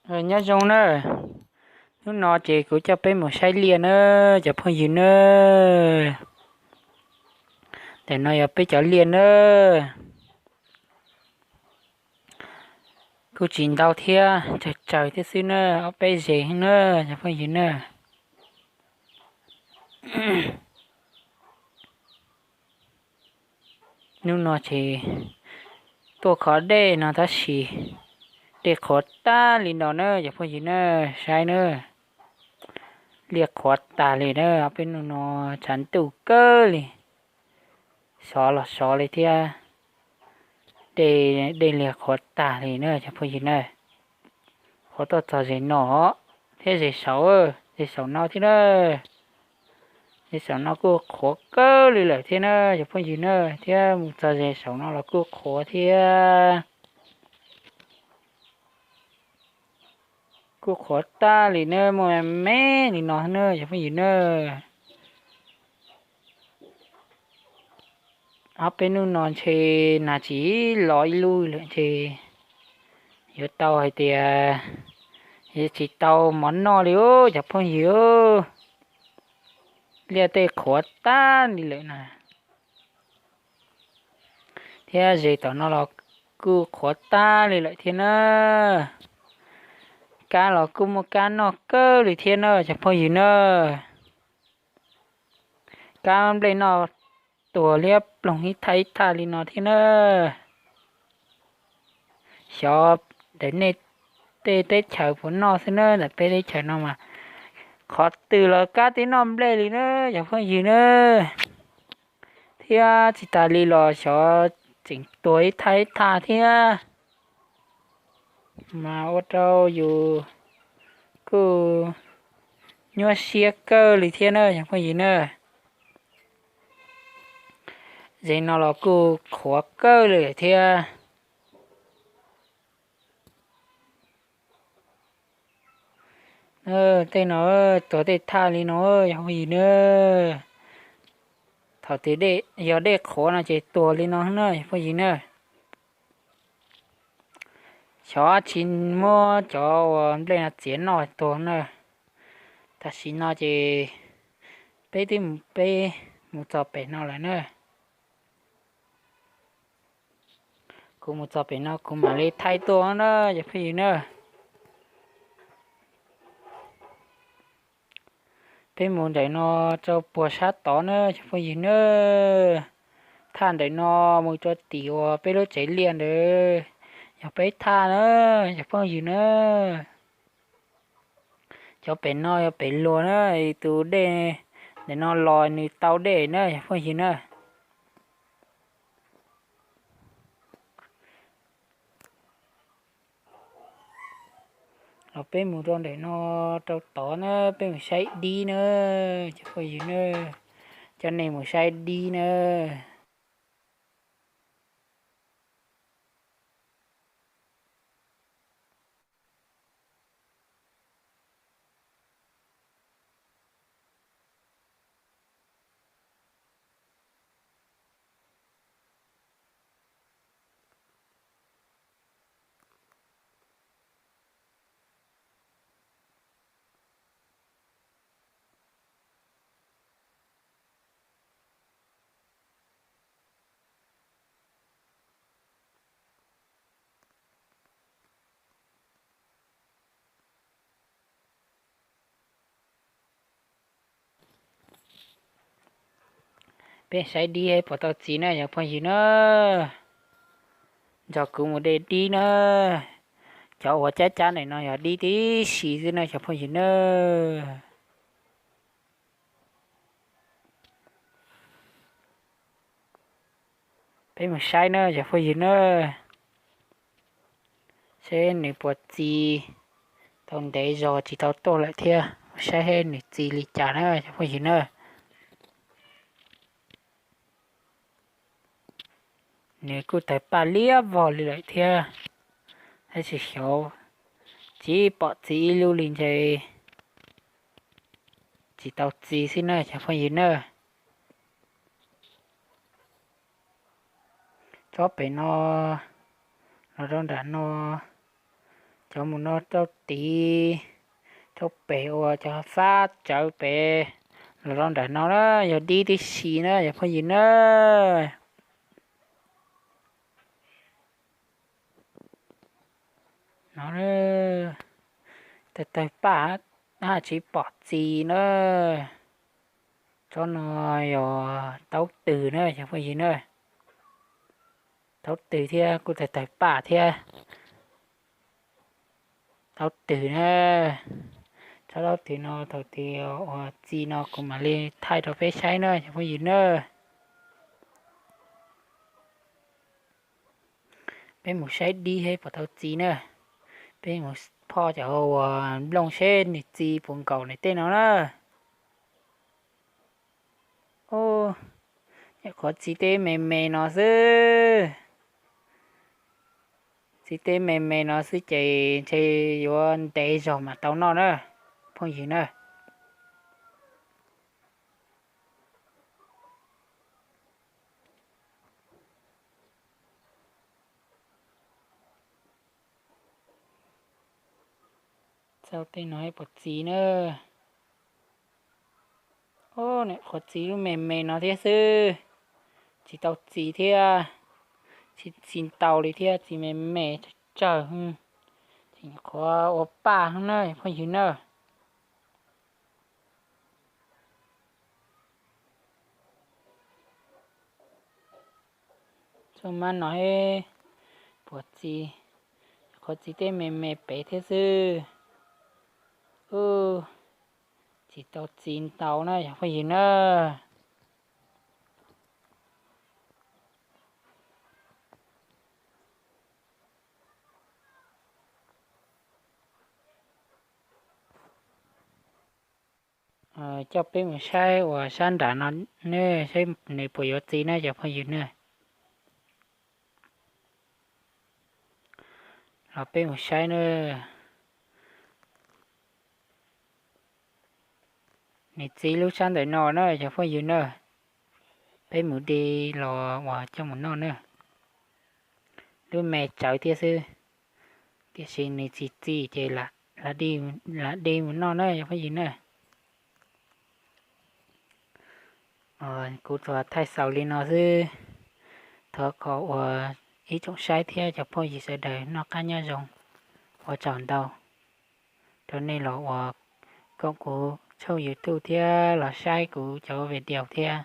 Nyob zoo na, hnub no ces kuv coj peb mus saib liaj na, cov phooj ywg nawb. Ntawm no yog peb cov liaj nawb. Kuj tsis ntau thiab, tsawg tsawg thiab xwb na, ob peb zes na, cov phooj ywg na. Hnub no ces tuaj khov dej no tab sis dej qhuav tag li no na, cov phooj ywg na, saib na. Liaj qhuav tag li na, ob peb hnub no tshav ntuj kawg li, sov los sov li thiab. Dej, dej liaj qhuav tag li na, cov phooj ywg na. Qhuav tuaj txog zes no thiab zes saum, zes saum no thiab na. Zes saum no kuj qhuav kawg li lawm thiab na, cov phooj ywg na, thiab mus txog zes saum no los kuj qhuav thiab. Kuj qhuav tag li na, muaj me li no na, cov phooj ywg na. Ob peb hnub no ntshe nas tsis los ib lub lawm ces yuav tau hais tias yuav tsis tau mov noj li os, cov phooj ywg. Liaj tej qhuav tag li lawm na. Thiab zes tom no los kuj qhuav tag li lawm thiab na. Kab los kuj muaj kab noj kawg li thiab na, cov phooj ywg na. Kab nplej noj tuag liab ploog ib thaj ib thaj li no thiab na. Xyov ntawm nej tej teb chaws puas noj xwb na, ntawm peb teb chaws no mas qhov twg los kab twb noj nplej li na, cov phooj ywg na. Thiab tsis tas li los xyov tseem tuag ib thaj ib thaj thiab. Mas ua rau yus kuj nyuaj siab kawg li thiab na, cov phooj ywg na. Zes no los kuj qhuav kawg li thiab. Tej no tuag tej thaj li no, yog phooj ywg na. Thaum twg yog dej qhuav no ces tuag li no na, yog phooj ywg na. Xyov tsis muab cov uas nplej no txiav noj tuag na. Tam sim no ces peb twb, peb mus txog pem no lawm na. Kuv mus txog pem no kuv mam li thaij tuaj na, cov phooj ywg na. Peb mus ntawm no rau puag sab tod na, cov phooj ywg na. Thaj ntawm no mus rau tim uas peb lub tsev liaj ntawd yog peb thaj na, cov phooj ywg na. Cov pem no yog pem luag na, tus dej ntawm no los nws tau dej na, cov phooj ywg na. Los peb mus rau ntawm no rau tod na, peb mus saib dib na, cov phooj ywg na. Coj nej mus saib dib na. Peb saib dib puas tau txiv na, cov phooj ywg na. Nrog kuv mus de dib na. Cov uas cab cab ntawm no yog dib tib si xwb na, cov phooj ywg na. Peb mus saib na, cov phooj ywg na. Saib nws puas txi tau ntev zog tsis tau tuaj lawm thiab, mus saib nws txi li cas na, cov phooj ywg na. Nws kuj tawg paj liab vog li lawm thiab, tab sis xyov tsis pom txi ib lub li ntshe tsis tau txi xwb na, cov phooj ywg na. Tsob pem no los rau nram no Cov mus no rau tid, rau pem uas cov fab tsawv pem los rau nram no na, yog dib tib si na cov phooj ywg na. No, tawg tawg paj, haj tsis pom txiv na. Tsob no yog taub twg na cov phooj ywg na. Taub twg thiab kuj tawg tawg paj thiab. Taub twg na, tsob taub twg no thaum twg uas txi no kuv mam li thaij rau peb saib na cov phooj ywg na. Peb mus saib dib seb puas tau txi na. Peb mus phoj cov uas nplooj seb nws txi puas nkaus nws tej no na. Nyuam qhuav txi tej me me no xwb. Txi tej me me no xwb ces ntshe yuav ntev zog mas tau noj na, phooj ywg na. Txauj tej no puas txi na. Nyuam qhuav txi lub me me no thiab xwb, tsis tau txi thiab, tsis txi ntau li thiab, txi me me tsawg tsawg, ces nyuam qhuav ua paj na phooj ywg na. Txuj mab no puas txi, nyuam qhuav txi tej me me pem thiab xwb, tsis tau txi ntau na yog phooj ywg na. Coj peb mus saib uas sab nram no ne, saib nws puas yuav txi na cov phooj ywg ne. Los peb mus saib na. Nws txi lub sab ntawm no na cov phooj ywg na. Peb mus de los uas coj mus noj na. Lub me tsawv thiab xwb, tiam sis nws tsis txi ces lam de mus noj na cov phooj ywg na. Kuv tsuas thaij xaus li no xwb. Thov kom uas ib tsoom saib thiab cov phooj ywg sawv daws noj qab nyob zoo. Ua tsaug ntau rau nej los uas koom kuv tshooj YouTube thiab los saib kuv cov video thiab.